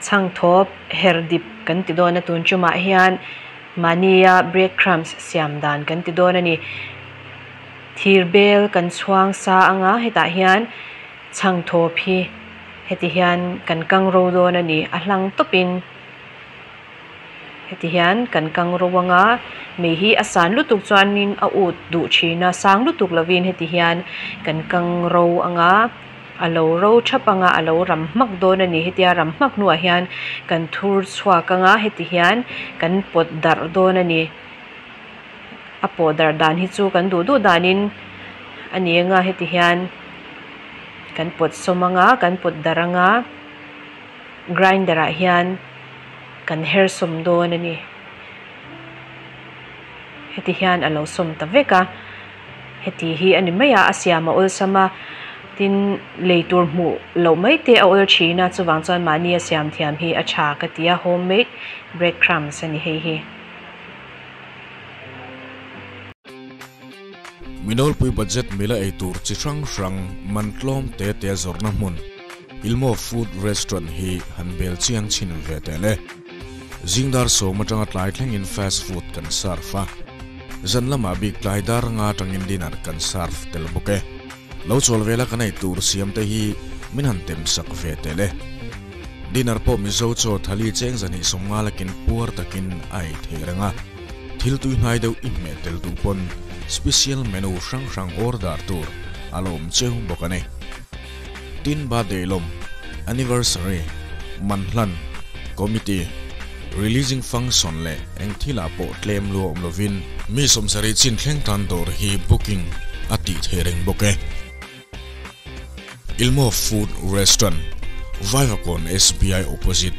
Chhangthawp her dip kan ti dawn a tun tumah hian mahnia bread crumbs siam dan kan ti dawn a ni. Thir bel kan chhuang sa anga hetah hian chhangthawp hi heti hian kan kang ro dawn a ni a hlang tawpin heti hian kan kang ro anga mei hi a san lutuk chuanin a ut duh thin a sang lutuk lovin heti hian kan kang ro anga a lo ro thap anga a lo ram hmak dawn a ni hetia ram hmak hnuah hian kan thur chhuak anga heti hian kan pawt darh dawn a ni. A pawh darh dan hi chu kan duh duh danin a ni anga heti hian kan pawt sawm anga kan pawt darh anga grinder ah hian kan her sawm dawn a ni heti hian a lo sawm ta vek a heti hi a ni mai a a siam a awlsam a tin lei tur hmuh loh mai te a awl thin a chuvang chuan mahni a siam thiam hi a tha ka ti a homemade bread crumbs a ni hei hi. Minawlpui budget mila ei tur chi hrang hrang man tlawm te te zawrhna hmun Ilmo Food Restaurant hi han bel chiang chhin ve teh le. Zingdar sawm atanga tlai thlengin fast food kan serve a, zan lamah bik tlai dar nga atangin dinner kan serve tel bawk e. Lo chawl vela kan ei tur siam te hi min han tem sak ve teh le. Dinner pawh Mizo chaw thali cheng zahnih sawmnga lakin puar takin a ei thei reng a. Thil tui hnai deuh i hmeh tel duh pawn special menu hrang hrang order tur a lo awm cheu bawk a ni. Tin birthday lawm, anniversary, manhlan, committee, releasing function leh eng thilah pawh tlem lua awm lovin mi sawmsarih chin thleng tan dawr hi booking a tih thei reng bawk e. Ilmo Food Restaurant, Vaivakawn SBI opposite.